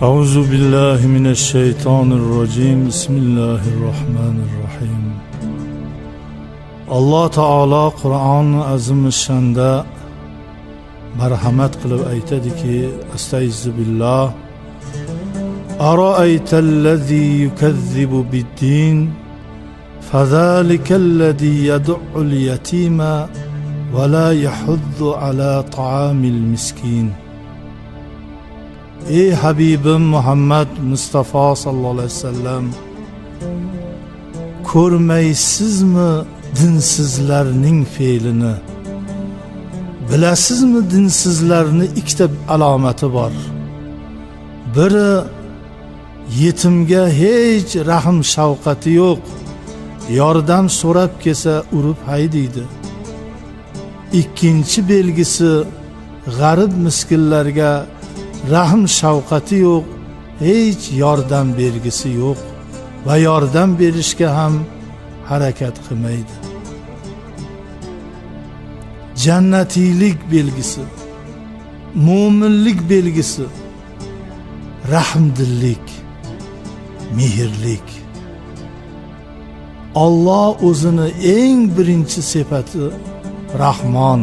أعوذ بالله من الشيطان الرجيم. بسم الله الرحمن الرحيم. Alloh taolo Qur'on azimishanda marhamat qilib aytadiki: Astaizu billah. Ara'aytallazi yukazzibu bid-din fazalikallazi yad'ul yatima va la yahuddu ala ta'amil miskin. Ey Habibim Muhammad Mustafa sallallohu alayhi vasallam, ko'rmaysizmi dinsizlarning fe'lini? Bilasizmi dinsizlarni ikkita alomati bor. Biri, yetimga hech rahm shafqati yo'q, yordam so'rab kelsa urib haydaydi. Ikkinchi belgisi, g'arib miskinlarga rahm shafqati yo'q, hech yordam bergisi yo'q va yordam berishga ham harakat qilmaydi. Jannatiylik belgisi, mo'minlik belgisi rahmdillik, mehrlik. Alloh o'zini eng birinchi sifati Rahmon,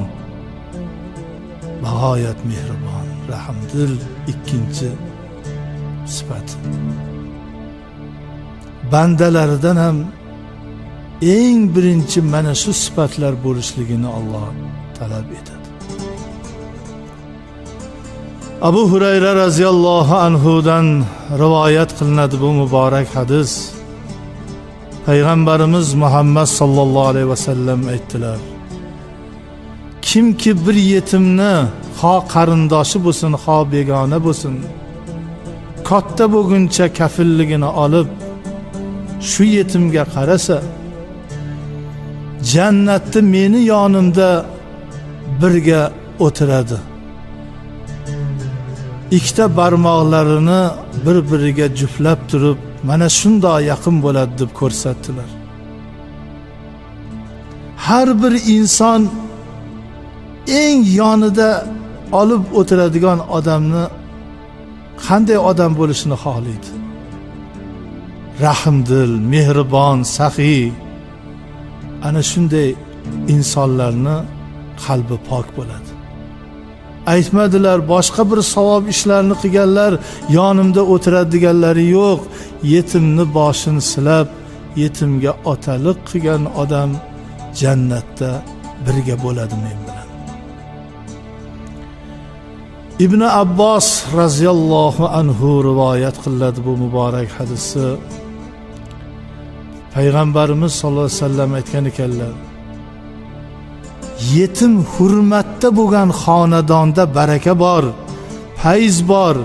bag'oyat mehribon, rahmdil ikkinchi sifati. Bandalaridan ham eng birinchi mana shu sifatlar bo'lishligini Alloh talab etadi. Abu Hurayra radhiyallohu anhu dan rivoyat qilinadi bu muborak hadis. Payg'ambarimiz Muhammad sallallohu alayhi vasallam aytdilar: kimki bir yetimni, xo qarindoshi bo'lsin, xo begona bo'lsin, katta bo'lguncha kafilligini olib shu yetimga qarasa, jannatda meni yonimda birga o'tiradi. Ikkita barmoqlarini bir-biriga juflab turib, mana shunday yaqin bo'ladi deb ko'rsatdilar. Har bir inson eng yonida olib o'tiradigan odamni qanday odam bo'lishini xohlaydi? Rahmdil, mehribon, saxiy. Ana shunday insonlarni qalbi pok bo'ladi. Aytmadilar boshqa bir savob ishlarni qilganlar yonimda o'tiradi deganlari yo'q. Yetimni boshini silab, yetimga otalik qilgan odam jannatda birga bo'ladi men bilan. Ibn Abbos radhiyallohu anhu rivoyat qiladi bu muborak hadisi. Payg'ambarimiz sollallohu alayhi vasallam aytgan ekanlar: yetim hurmatda bo'lgan xonadonda baraka bor, fayz bor.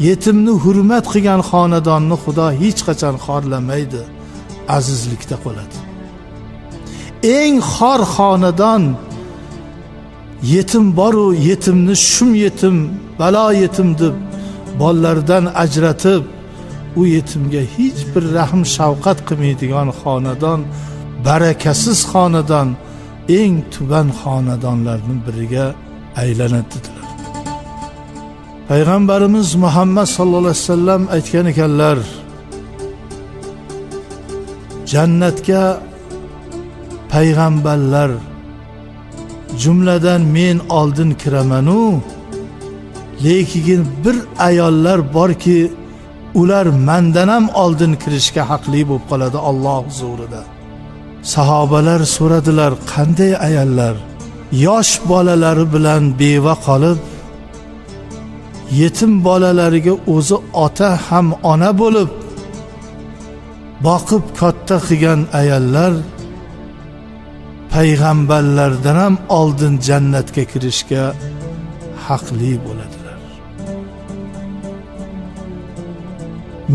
Yetimni hurmat qilgan xonadonni Xudo hech qachon xorlamaydi, azizlikda qoladi. Eng xor xonadon yetim boru, yetimni shum yetim, balo yetim deb bolalaridan ajratib, u yetimga hech bir rahm shafqat qilmaydigan xonadon, barakasiz xonadon, eng tuban xonadonlarning biriga aylanadi dedilar. Payg'ambarimiz Muhammad sallallohu alayhi vasallam aytgan ekanlar: jannatga payg'ambarlar, jumladan men oldin kiramanu, lekin bir ayollar borki, ular mendan ham oldin kirishga haqli bo'lib qoladi Alloh huzurida. Sahobalar so'radilar: qanday ayollar? Yosh bolalari bilan beva qolib, yetim bolalariga o'zi ota ham ona bo'lib boqib katta qilgan ayollar payg'ambarlardan ham oldin jannatga kirishga haqli bo'ladilar.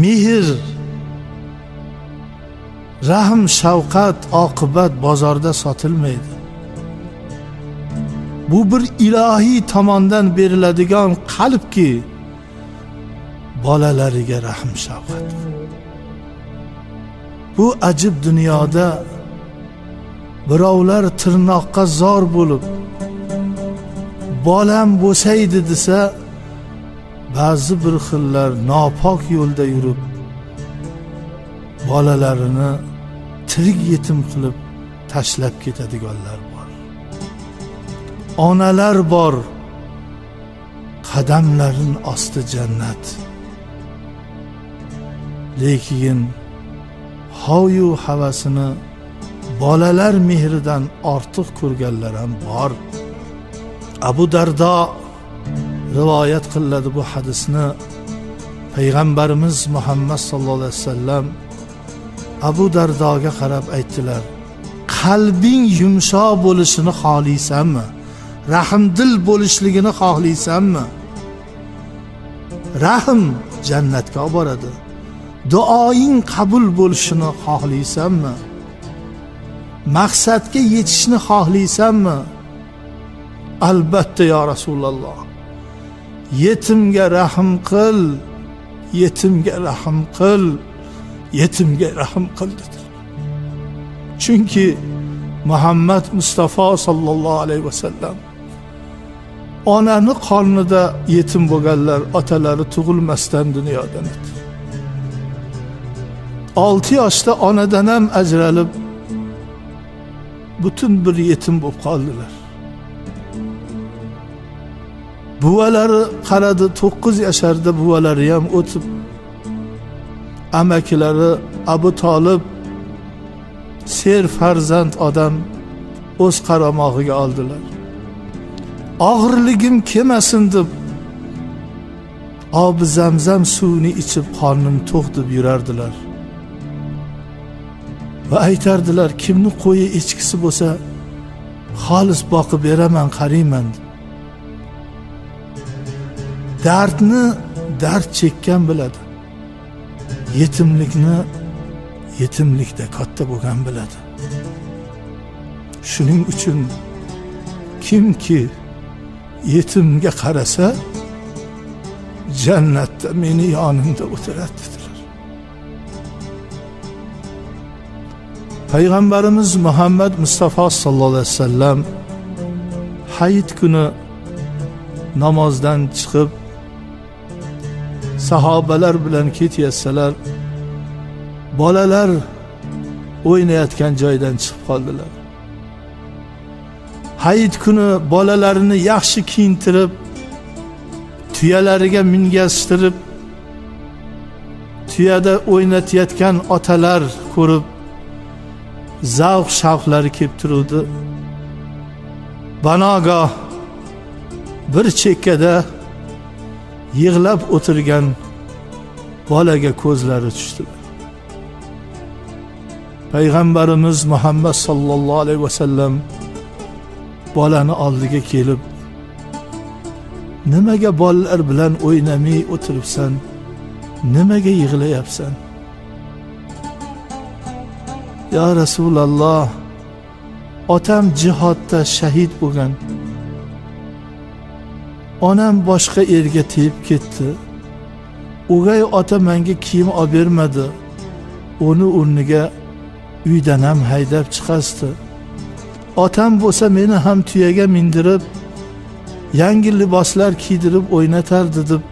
Mehr, rahm, shafqat, oqibat bozorda sotilmaydi. Bu bir ilohiy tomondan beriladigan qalbki, bolalariga rahm shafqat. Bu ajib dunyoda birovlar tirnoqqa zor bo'lib, bolam bo'lsaydi desa, Ba'zi bir xillar nopok yo'lda yurib bolalarini tirik yetim qilib tashlab ketadiganlar bor. Onalar bor, qadamlarin osti jannat. Lekin hoyu havasini bolalar mehridan ortiq ko'rganlar ham bor. Abu Dardo rivoyat qiladi bu hadisni. Payg'ambarimiz Muhammad sallallohu alayhi vasallam Abu Dardoga qarab aytdilar: qalbing yumshoq bo'lishini xohlaysanmi? Rahmdil bo'lishligini xohlaysanmi? Rahm jannatga olib boradi. Duoing qabul bo'lishini xohlaysanmi? Maqsadga yetishni xohlaysanmi? Albatta ya Rasululloh. Yetimga rahm qil, yetimga rahm qil, yetimga rahm qil dedi. Chunki Muhammad Mustafa sallallohu alayhi vasallam onani qornida yetim bo'lganlar, otalari tug'ilmasdan dunyodan o'tdi. 6 yoshda onadan ham ajralib butun bir yetim bo'lib qoldilar. Buvalari qaradi, 9 yasharda buvalari ham o'tib, amakilari Abu Talib ser farzand odam o'z qaramog'iga oldilar. Og'irligim kelmasin deb obi zamzam suvini ichib qornim to'q deb yurardilar. Va aytardilar, kimni qo'yi echkisi bo'lsa xolis boqib beraman, qarayman. Dardni dard chekkan biladi. Yetimlikni yetimlikda katta bo'lgan biladi. Shuning uchun kimki yetimga qarasa jannatda meni yonimda o'tiradi dedilar. Payg'ambarimiz Muhammad Mustafa sallallohu alayhi vasallam hayit kuni namozdan chiqib sahobalar bilan ketayotsalar, bolalar o'ynayotgan joydan chiqib qoldilar. Hayit kuni bolalarini yaxshi kiyintirib, tuyalariga mingashtirib, tuyada o'ynatayotgan otalar ko'rib zavq shavqlari kelib turdi. Banogoh bir chekkada yig'lab o'tirgan bolaga ko'zlari tushdilar. Payg'ambarimiz Muhammad sallallohu alayhi vasallam bolani oldiga kelib, nimaga bolalar bilan o'ynamay o'tiribsan? Nimaga yig'layapsan? Ya Rasululloh, otam jihodda shahid bo'lgan. Onam boshqa erga tegib ketdi. O'gay ota menga kiyim olib bermadi. Uni o'rniga uydan ham haydab chiqasdi. Otam bo'lsa meni ham tuyaga mindirib, yangi liboslar kiydirib o'ynatardi deb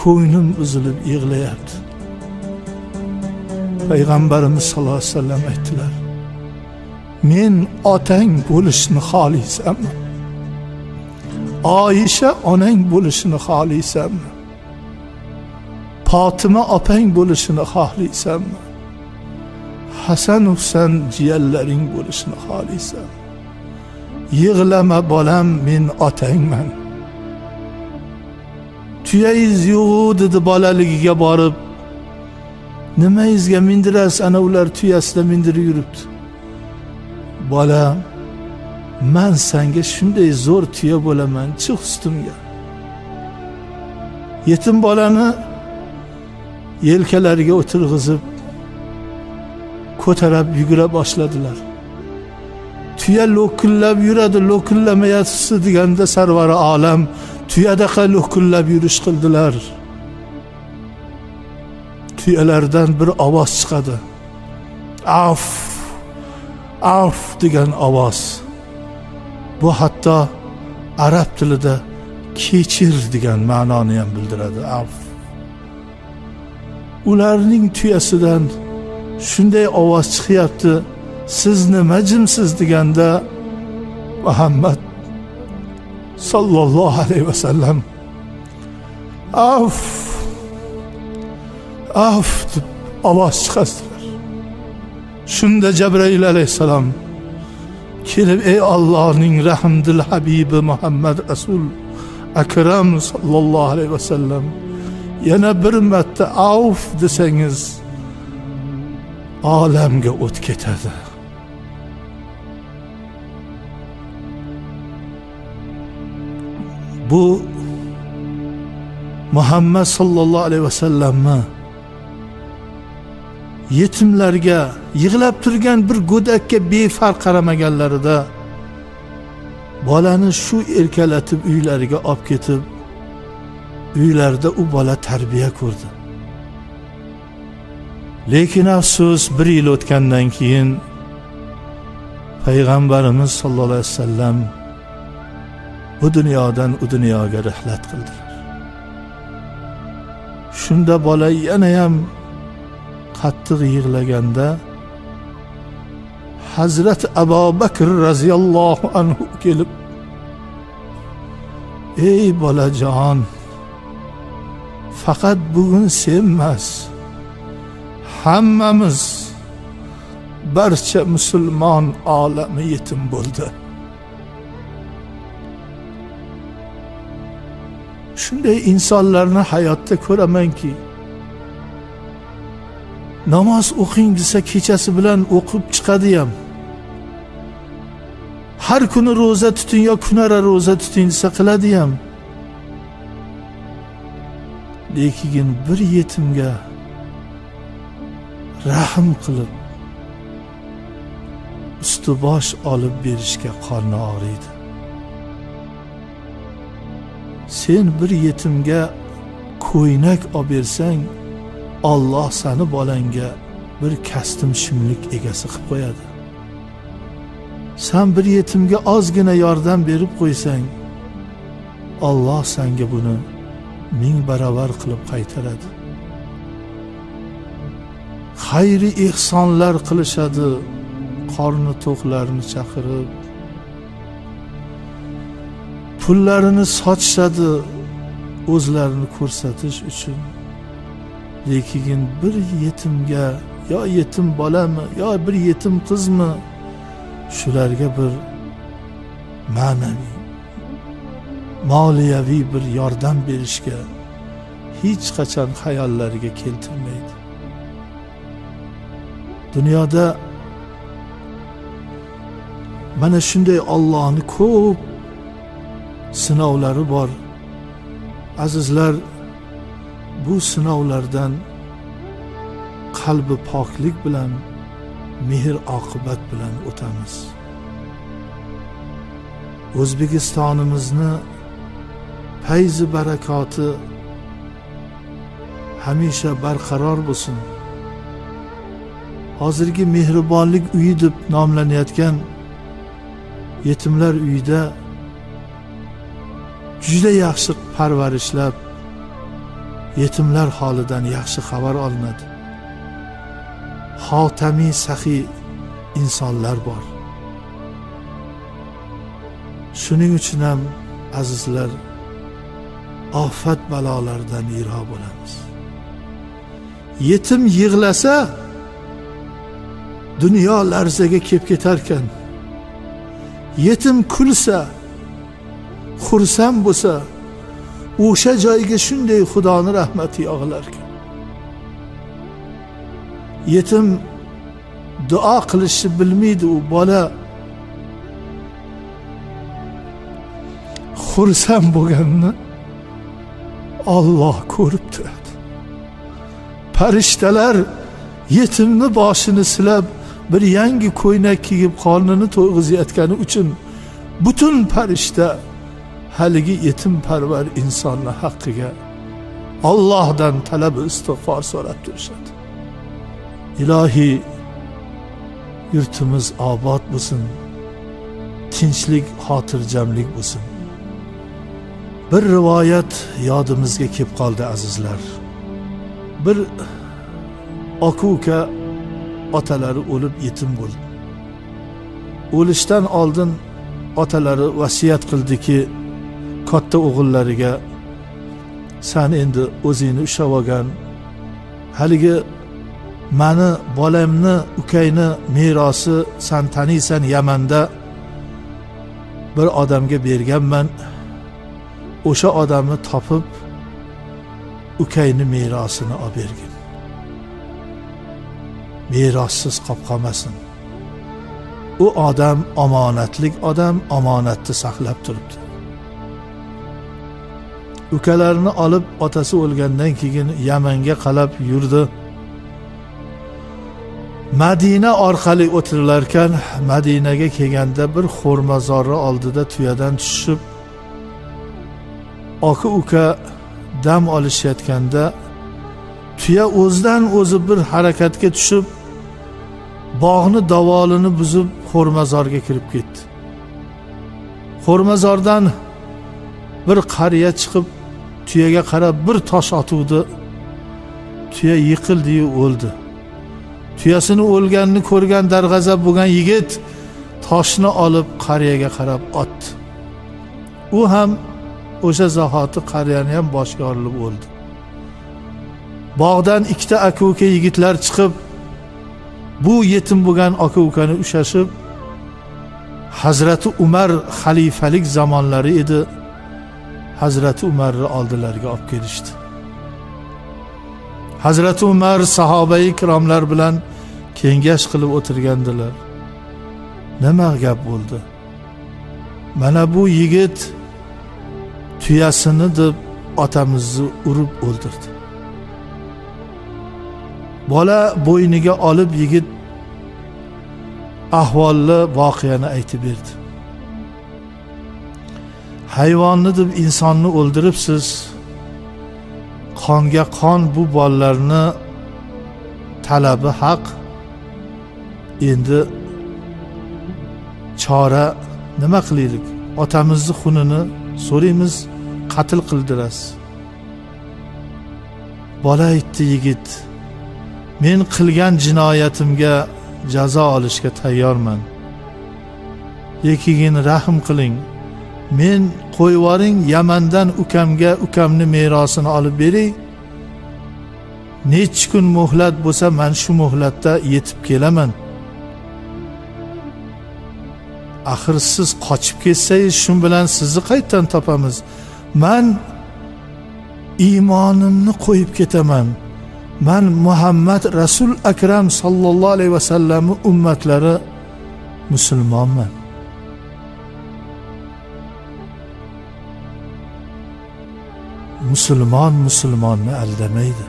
ko'nglim uzilib yig'layapti. Payg'ambarimiz sollallohu alayhi vasallam aytdilar: men otang bo'lishni xohlaysanmi? Oyisha onang bo'lishini xohlaysanmi? Fatima opang bo'lishini xohlaysanmi? Hasan Husan jiyanlaring bo'lishini xohlaysan? Yig'lama bolam, men otangman. Tuyangiz yo'q dedi bolaligiga borib. Nimangizga mindirasiz? Ana ular tuyasida mindirib yuribdi. Bolam, men senga shunday zo'r tuya bo'laman, chiq ustimga. Yetim bolani yelkalariga o'tirg'izib ko'tarib yugura boshladilar. Tuya lo'killab yuradi, lo'killamayapsiz deganda sarvari olam tuyadaqa lo'killab yurish qildilar. Tuyalardan bir ovoz chiqadi. Af, af degan ovoz. Bu hatto arab tilida kechir degan ma'noni ham bildiradi. Af. Ularning tuyasidan shunday ovoz chiqyapti, siz nima jimsiz deganda Muhammad sallallohu alayhi vasallam af, af deb ovoz chiqardilar. Shunda Jabroil alayhissalom kelib, ey Allohning rahmdil habibi Muhammad Rasul Akram sallallohu alayhi vasallam, yana bir marta avf desangiz olamga o't ketadi. Bu Muhammad sallallohu alayhi vasallamni yetimlarga, yig'lab turgan bir go'dakka befarq qaramaganlarida bolani shu erkalatib uylariga olib ketib, uylarida u bola tarbiya ko'rdi. Lekin afsus, bir yil o'tgandan keyin Payg'ambarimiz sallallohu alayhi vasallam bu dunyodan u dunyoga rihlat qildilar. Shunda bola yana ham qattiq yig'laganda Hazrat Abu Bakr radhiyallohu anhu kelib, ey bolajon, faqat bugun sen emas, hammamiz, barcha musulmon olami yetim bo'ldi. Shunday insonlarni hayotda ko'ramanki, namoz o'qing desa kechasi bilan o'qib chiqadi ham. Har kuni ro'za tuting yo kunara ro'za tuting desa qiladi ham. Lekin bir yetimga rahm qilib usti bosh olib berishga qorni og'riydi. Sen bir yetimga ko'ynak olib bersang, Alloh seni bolangga bir kastim shimlik egasi qilib qo'yadi. Sen bir yetimga ozgina yordam berib qo'ysang, Alloh senga buni 1000 barobar qilib qaytaradi. Xayri ihsonlar qilishadi, qorni to'qlarni chaqirib, pullarini sotishadi o'zlarini ko'rsatish uchun. Lekin bir yetimga, yo yetim bolami, yo bir yetim qizmi, shularga bir ma'naviy, moliyaviy bir yordam berishga hech qachon xayollariga keltirmaydi. Dunyoda mana shunday Allohning ko'p sinovlari bor. Azizlar, bu sinovlardan qalbi poklik bilan, mehr oqibat bilan o'tamiz. O'zbekistonimizni fayzi barakoti hamisha barqaror bo'lsin. Hozirgi mehribonlik uyi deb nomlanayotgan yetimlar uyida juda yaxshi parvarishlab, yetimlar holidan yaxshi xabar olinadi. Xotamiy saxiy insonlar bor. Shuning uchun ham azizlar, ofat balolardan yiroq bo'lamiz. Yetim yig'lasa dunyo larzaga kelib ketarkan, yetim kulsa, xursand bo'lsa, o'sha joyga shunday Xudoning rahmati yog'ilarkan. Yetim duo qilishni bilmaydi, u bola xursand bo'lganini Alloh ko'rib turadi. Farishtalar yetimni boshini silab, bir yangi ko'ynak kiyib qornini to'yg'izayotgani uchun butun farishta haligi yetimparvar insonni haqqiga Allohdan talab istig'for so'rab turishadi. Ilohiy, yurtimiz obod bo'lsin, tinchlik, xotirjamlik bo'lsin. Bir rivoyat yodimizga kelib qoldi azizlar. Bir aka-uka otalari o'lib yetim bo'ldi. O'lishdan oldin otalari vasiyat qildiki, katta o'g'illariga: "Sen endi o'zingni ushlab olgan, haligi mani bolamni, ukangni merosi sen taniysan, Yamanda bir odamga berganman. O'sha odamni topib ukangni merosini olib bergin. Merossiz qolib qolmasin. U odam omonatlik odam, omonatni saqlab turibdi." Ukalarini olib otasi o'lgandan keyin Yamanga qalab yurdi. Madina orqali o'tirilarkan, Madinaga kelganda bir xurmazorni oldida tuyadan tushib, aka-uka dam olishayotganda tuya o'zidan o'zi bir harakatga tushib, bog'ni davolini buzib xurmazorga kirib ketdi. Xurmazordan bir qariya chiqib tuyaga qarab bir tosh otuvdi. Tuya yiqildi-yu o'ldi. Tuyasini o'lganini ko'rgan darg'azab bo'lgan yigit toshni olib qariyaga qarab otdi. U ham o'sha zahoti qariyani ham boshga orilib o'ldi. Bog'dan ikkita aka-uka yigitlar chiqib, bu yetim bo'lgan aka-ukani ushashib, Hazrati Umar xalifalik zamonlari edi. Hazrati Umarni oldilariga olib kelishdi. Hazrati Umar sahobai ikromlar bilan kengash qilib o'tirgandilar. Nima gap bo'ldi? Mana bu yigit tuyasini deb otamizni urib o'ldirdi. Bola bo'yniga olib yigit ahvolli voqeani aytib berdi. Hayvonni deb insonni o'ldiribsiz. Qonga qon bu bolalarni talabi haq. Endi chora nima qilaylik? Otamizni xunini so'raymiz, qatl qildirasiz. Bola aytdi: yigit, men qilgan jinoyatimga jazo olishga tayyorman. Lekin rahm qiling. Men qo'yvoring, Yamandan ukamga ukamni merosini olib bering. Necha kun muhlat bo'lsa, men shu muhlatda yetib kelaman. Axir siz qochib ketsangiz, shu bilan sizni qayerdan topamiz? Men iymonimni qo'yib ketaman. Men Muhammad Rasul Akram sallallohu alayhi vasallamning ummatlari musulmonman. Musulmon musulmonni aldamaydi.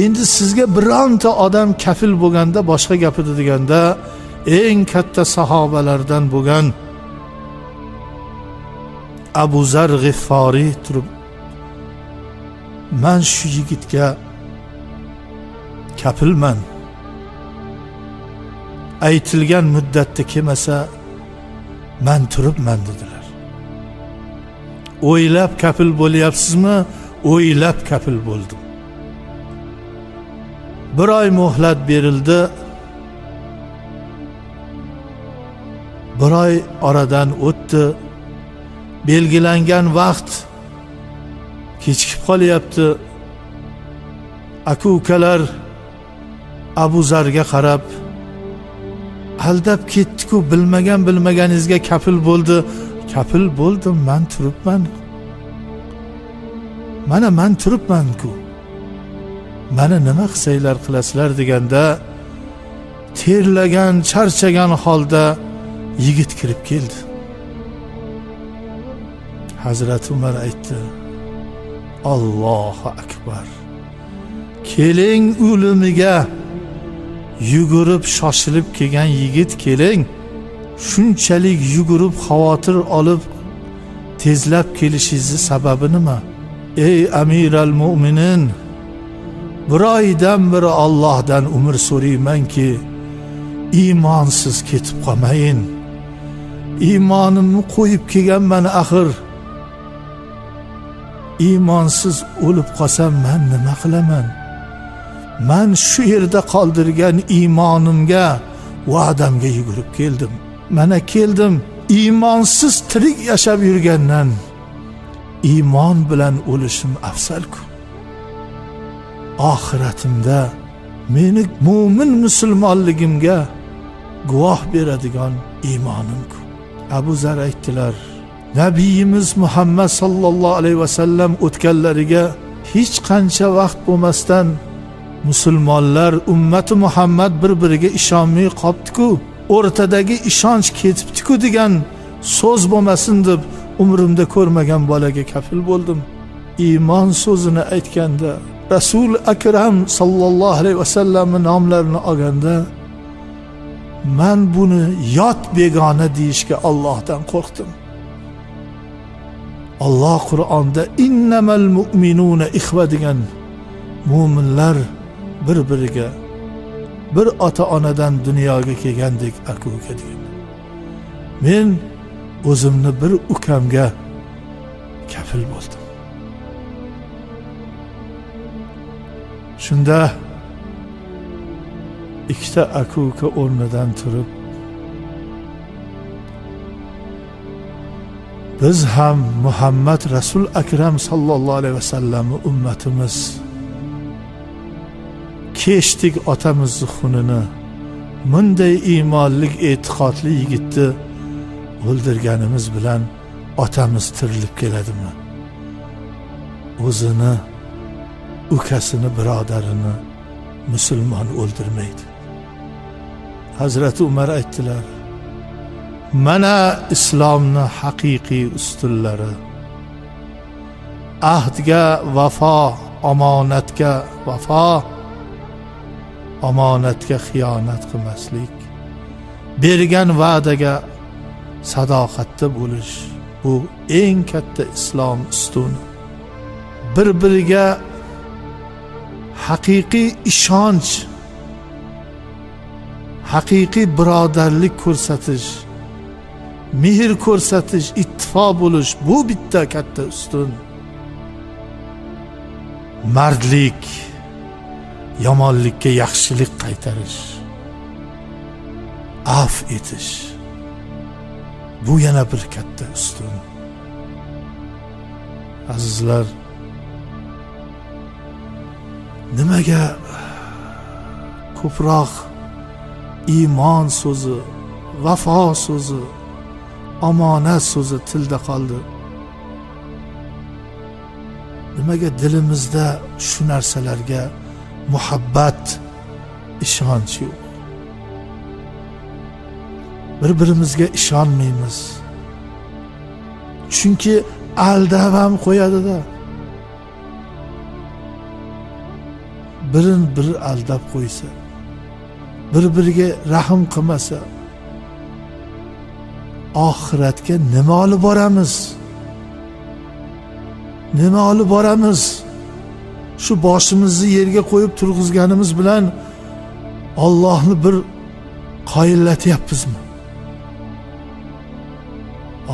Endi sizga bironta odam kafil bo'lganda boshqa gap edi deganda, eng katta sahobalardan bo'lgan Abu Zar G'ifforiy turib, men shu yigitga kafilman. Aytilgan muddatda kelmasa men turibman dedilar. O'ylab kafil bo'lyapsizmi? O'ylab kafil bo'ldim. Bir oy muhlat berildi. Bir oy oradan o'tdi. Belgilangan vaqt kechikib qolyapti. Aka-ukalar Abu Zarga qarab, aldab ketdi-ku, bilmagan bilmaganingizga kafil bo'ldi. Kafil bo'ldim, men turibman. Mana men turibman-ku. Mana nima qilsanglar qilasizlar deganda, terlagan, charchagan holda yigit kirib keldi. Hazrati Umar aytdi: Allohu akbar. Keling o'limiga yugurib shoshilib kelgan yigit, keling. Shunchalik yugurib xavotir olib tezlab kelishingizni sababi nima? Ey amiral mu'minin, bir oydan beri Allohdan umr so'raymanki, iymonsiz ketib qolmayin. Iymonimni qo'yib kelganman axir. Iymonsiz o'lib qolsam men nima qilaman? Men shu yerda qoldirgan iymonimga, va'damga yugurib keldim. Mana keldim. Iymonsiz tirik yashab yurgandan iymon bilan o'lishim afzal-ku. Oxiratimda meni mo'min musulmonligimga guvoh beradigan iymonim-ku. Abu Zar aytdilar, Nabiyimiz Muhammad sallallohu alayhi vasallam o'tganlariga hech qancha vaqt bo'lmasdan musulmonlar ummati Muhammad bir-biriga ishonmay qopti-ku, o'rtadagi ishonch ketibdi-ku degan so'z bo'lmasin deb umrimda ko'rmagan bolaga kafil bo'ldim. Iymon so'zini aytganda, Rasul Akram sallallohu alayhi vasallamning nomlarini olganda men buni yot begona deyishga Allohdan qo'rqdim. Alloh Qur'onda innamal mu'minuna ixva degan, mo'minlar bir-biriga bir ota-onadan dunyoga kelgandek aka-uka degan. Men o'zimni bir ukamga kafil bo'ldim. Shunda ikkita aka-uka o'rnidan turib, biz ham Muhammad Rasul Akram sallallohu alayhi vasallamning ummatimiz, kechdik otamizni xunini, bunday iymonlik e'tiqodli yigitni o'ldirganimiz bilan otamiz tirilib keladimi? O'zini, ukasini, birodarini musulmon o'ldirmaydi. Hazrati Umar aytdilar, mana islomni haqiqiy ustunlari. Ahdga vafo, omonatga vafo, omonatga xiyonat qilmaslik, bergan va'daga sadoqatda bo'lish, bu eng katta islom ustuni. Bir-biriga haqiqiy ishonch, haqiqiy birodarlik ko'rsatish, mehr ko'rsatish, ittifoq bo'lish, bu bitta katta ustun. Mardlik, yomonlikka yaxshilik qaytarish, af etish, bu yana bir katta ustun. Azizlar, nimaga ko'proq iymon so'zi, vafo so'zi, omonat so'zi tilda qoldi? Nimaga dilimizda shu narsalarga muhabbat, ishonch yo'q? Bir-birimizga ishonmaymiz. Chunki aldab ham qo'yadi-da. Birini biri aldab qo'ysa, bir-biriga rahm qilmasa, oxiratga nima olib boramiz? Nima olib boramiz? Shu boshimizni yerga qo'yib turg'izganimiz bilan Allohni bir qoyillatyapmizmi?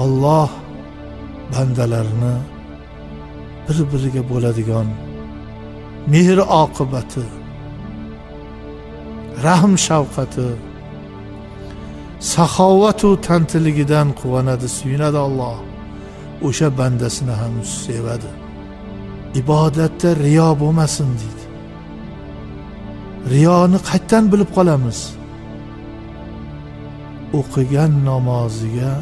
Alloh bandalarini bir-biriga bo'ladigan mehr oqibati, rahm shafqati, saxovatu tantiligidan quvonadi, suyunadi Alloh. O'sha bandasini ham sevadi. Ibodatda riyo bo'lmasin deydi. Riyoni qayerdan bilib qolamiz? O'qigan namoziga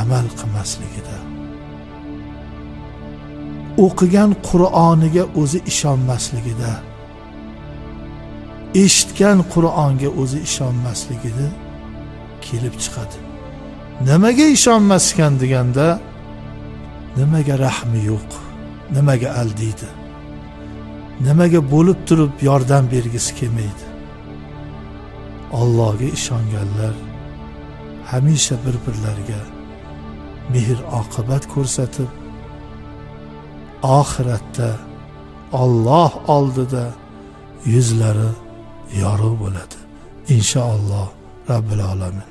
amal qilmasligida, o'qigan Qur'oniga o'zi ishonmasligida, eshitgan Qur'onga o'zi ishonmasligida kelib chiqadi. Nimaga ishonmaskan deganda, nimaga rahmi yo'q, nimaga aldiydi, nimaga bo'lib turib yordam bergisi kelmaydi. Allohga ishonganlar hamisha bir-birlariga mehr oqibat ko'rsatib, oxiratda Alloh oldida yuzlari yorug' bo'ladi. Inshaalloh Robbil alamin.